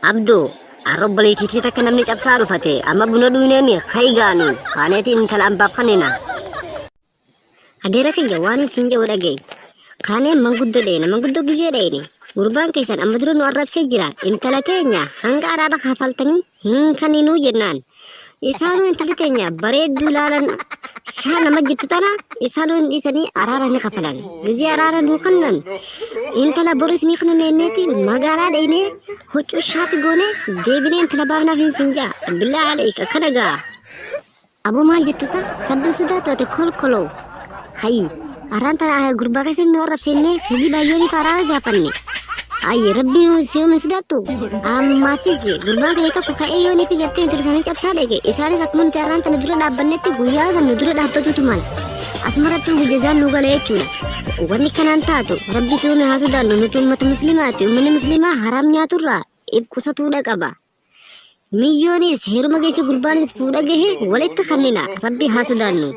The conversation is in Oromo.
Abdu arra obboleettii takka namni cabsaa dhufate amma buna dhuyneemi hayi gaanu kaaneeti intala ambaaf kanina. Adeera kiyya waan isin jedhu dhaga'i. Kaaneen manguddoo dheeyna manguddoo gizee dheeyne gurbaan keessan amma dura nu arrabsee jira intala teenya hanga araara kafaltanii hin kaninuu jennaan. Isaanuu intalli teenya bareedduu laalan shaa nama jettu tana isaanuu hin dhiisanii araara ni kafalan. Gizee araara nuu kannan intala boru isinii kana neenneeti magaalaa dheeynee huccuu shaafi goone deebinee intala baafnaaf hin siin jaa. Billaa aleek akkana gaa. Aboo maal jette sa? Rabbi sodaatu ati kolkoloo. Hayi arraan tana gurbaa keessa nu arrabsennee hojii yooniif araara gaafanne. Ayyi rabbi si uume sodaattu. Ammaasis gurbaan keenya tokko ka'ee yooniif gartee intala isaanii cabsaa dhaqe. Isaanis akkuma nuti arraan tana dura dhaabbannetti guyyaa san nu dura dhaabbatuutu mala. Asumarratti jazaan nu gala jechuudha. Wanni kanaan taatu rabbi si uume haa sodaannu nuti uummata musliimaati. Uummanni musliimaa haraam nyaaturraa if qusatuudha qaba. Miyyoonis heeruma geesse gurbaanis fuudha gahe walitti kannina rabbi haa sodaannu.